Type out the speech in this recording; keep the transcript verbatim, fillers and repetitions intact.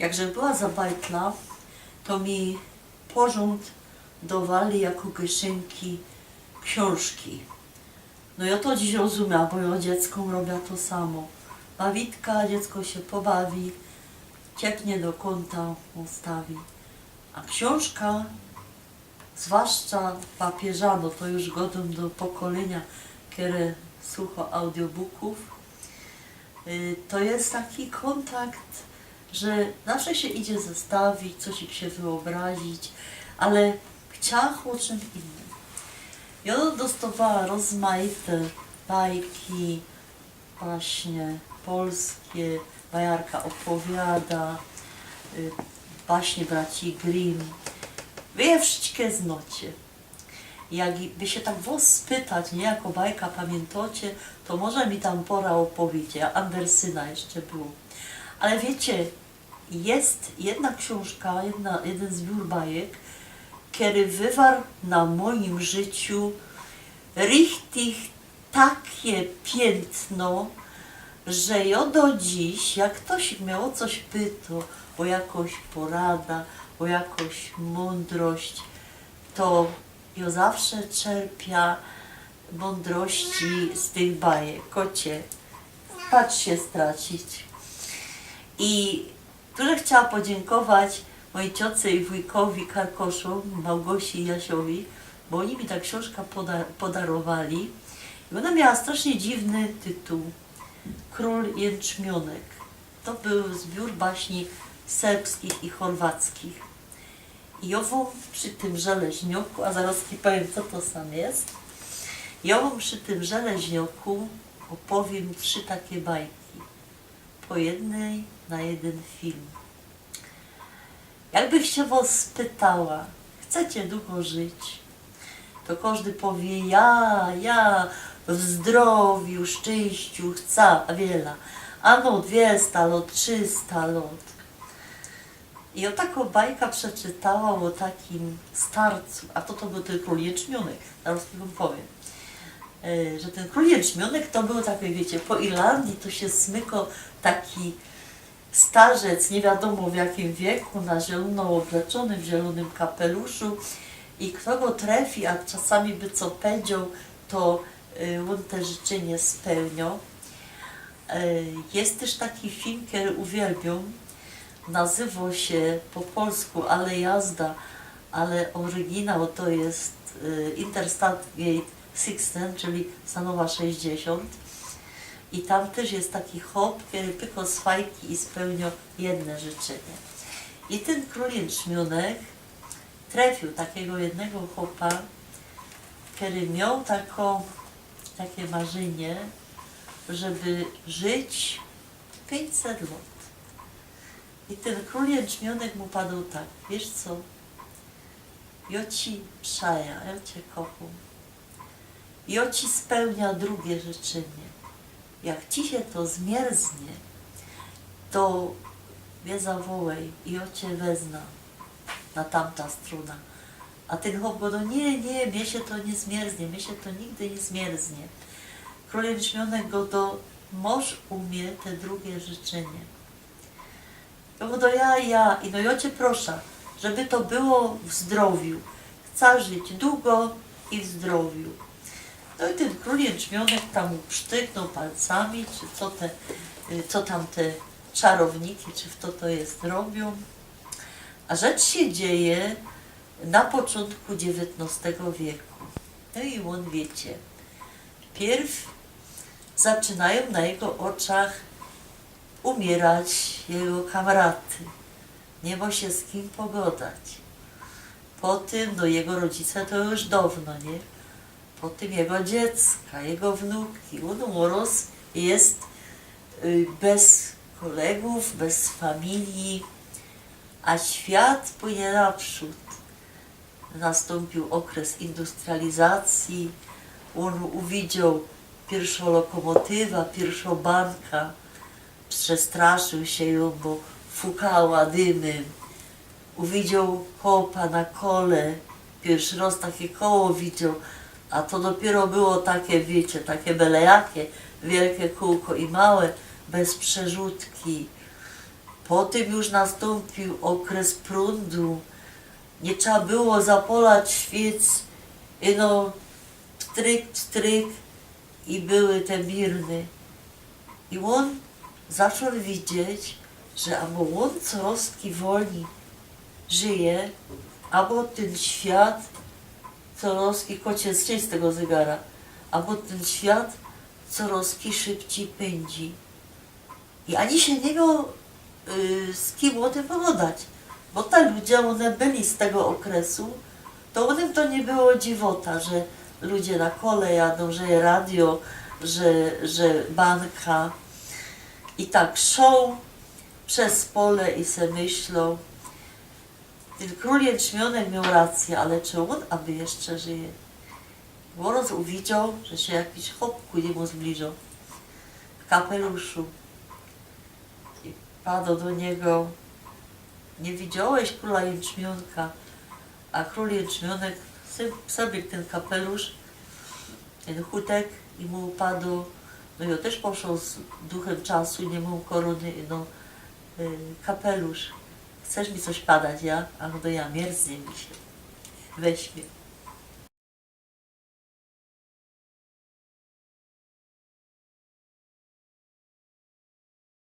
Jakżech była za bajtla, to mi porzōnd dowali jako gyszynki ksiōnżki. No jo to dziś rozumiã, bo jo dzieckōm robia to samo. Bawitka, dziecko sie pobawi, ciepnie do kōnta, ôstawi. A ksiōnżka, zwłaszcza papieżano, to już godōm do pokolynia, kere sucho audiobooków, y, to je taki kōntakt, że zawsze sie idzie zastawić, coś sie wyobrazić, ale chciałach ô czym innym. I ôna dostowała rozmaite bajki, baśnie polskie, Bajarka ôpowiada, y, baśnie braci Grimm. Wy je wszyjske znocie. Jakby sie tak wŏs spytać, nie, jakõ bajka pamiyntocie, to może mi tam pora ôpowiecie, a Andersena jeszcze było. Ale wiycie, je jedna ksiōnżka, jedna, jedyn zbiōr bajek, kery wywarł na mojim życiu richtig takie piętno, że jo do dziś, jak ftoś mie ô coś pyto, ô jakŏś porada, ô jakŏś mōndrość, to jo zawsze czerpiã mōndrości z tych bajek. Kocie, patrz sie stracić. I tu żech chciała podziynkować mojij cioce i wujkowi Karkoszōm, Małgosi i Jasiowi, bo ôni mi ta ksiōnżka poda-, podarowali. I ôna miała strasznie dziwny tytuł. Krōl Jynczmiōnek. To bōł zbiōr baśni serbskich i chorwackich. I jo wōm przi tym żeleźnioku, a zarŏz ci powiym, co to sam je, jo wōm przi tym żeleźnioku ôpowiym trzi takie bajki. Po jednyj na jedyn film. Jakbych sie wŏs spytała: „Chcecie dugo żyć?”, to kożdy powiy: „Ja, ja, w zdrowiu, szczyńściu, chcã, a wiela. A no dwiesta lot, trzysta lot”. I jo takõ bajka przeczytała ô takim starcu, a to, to bōł tyn krōl Jynczmiōnek, zarŏz ci wōm powiym, e, że tyn krōl Jynczmiōnek to bōł taki, wiycie, po Irlandii to sie smyko taki starzec, niy wiadōmo w jakim wieku, na zielōno ôbleczōny, w zielōnym kapeluszu i fto go trefi, a czasami by co powiedzioł, to, y, ôn te życzynie spełniŏ. Y, je tyż taki film, kery uwielbiōm. Nazywo sie po polsku Ale jazda, ale ôryginał to je, y, Interstate sixty, czyli Stanowa sześćdziesiōnt. I tam tyż je taki chop, kery pykŏ z fajki i spełniŏ jedne życzynie. I tyn krōl Jynczmiōnek trefiōł takigo jednego chopa, kery mioł takõ, takie marzynie, żeby żyć piyńćset lot. I tyn krōl Jynczmiōnek mu padoł tak: „Wiysz co? Jo ci przajã, jo cie kochōm. Jo ci spełniã drugie życzynie. Jak ci sie to zmierznie, to mie zawołej i jo cie weznã na tamta strōna”. A tyn chop godo: „Niy, niy, mie sie to niy zmierznie, mie sie to nigdy niy zmierznie”. Krōl Jynczmiōnek godo: „Mosz ô mie te drugie życzynie?” Jo godo: „Ja, ja, i no jo cie proszã, żeby to było w zdrowiu. Chcã żyć dugo i w zdrowiu”. No i tyn krōl Jynczmiōnek tam mu psztyknōł palcami, czy co te, y, co tam te czarowniki, czy fto to je, robiōm. A rzecz sie dzieje na poczōntku dziewiytnŏstego wieku. No i ôn, wiycie, piyrw zaczynajōm na jego ôczach umierać jego kamraty. Niy mo sie z kim pogodać. Potym, no, jego rodzice to już downo, niy? Potym jego dziecka, jego wnuki. Ôn ôrŏz je, y, bez kolegōw, bez familije, a świat płynie naprzōd. Nastōmpiōł ôkres industrializacyje, ôn uwidzioł piyrszõ lokomotywã, piyrszõ bankã, przestraszył sie jōm, bo fukała dymym. Uwidzioł chopa na kole, piyrszy rŏz takie koło widzioł, a to dopiyro było takie, wiycie, takie byle jakie, wielkie kōłko i małe, bez przerzutki. Potym już nastōmpiōł ôkres prōndu. Niy trzeba było zapŏlać świyc, ino pstryk, pstryk i były te birny. I ôn zaczōn widzieć, że abo ôn corŏz wolnij żyje, abo tyn świat corŏz, i kociec z tego zygara, abo tyn świat corŏz szybcij pyndzi. I ani sie niy mioł, y, z kim ô tym pogodać, bo te ludzie, ône byli z tego ôkresu, to ônym to niy było dziwota, że ludzie na kole jadōm, że je radio, że, że banka. I tak szoł bez pole i se myśloł. Tyn krōl Jynczmionek mioł racyjõ, ale czy ôn aby jeszcze żyje? Bo roz uwidzioł, że sie jakiś chop ku niymu zbliżoł w kapeluszu. I pado do niego: „Niy widziołeś krōla Jynczmionka?” A krōl Jynczmionek sy-, sybiykł tyn kapelusz, tyn chutek i mu pado: „No jŏ tyż poszoł z duchym czasu, niy mōm korōny, no, y, kapelusz. Chcesz mi coś padać, ja?” „A no to ja, mierznie mi sie. Weź mie.”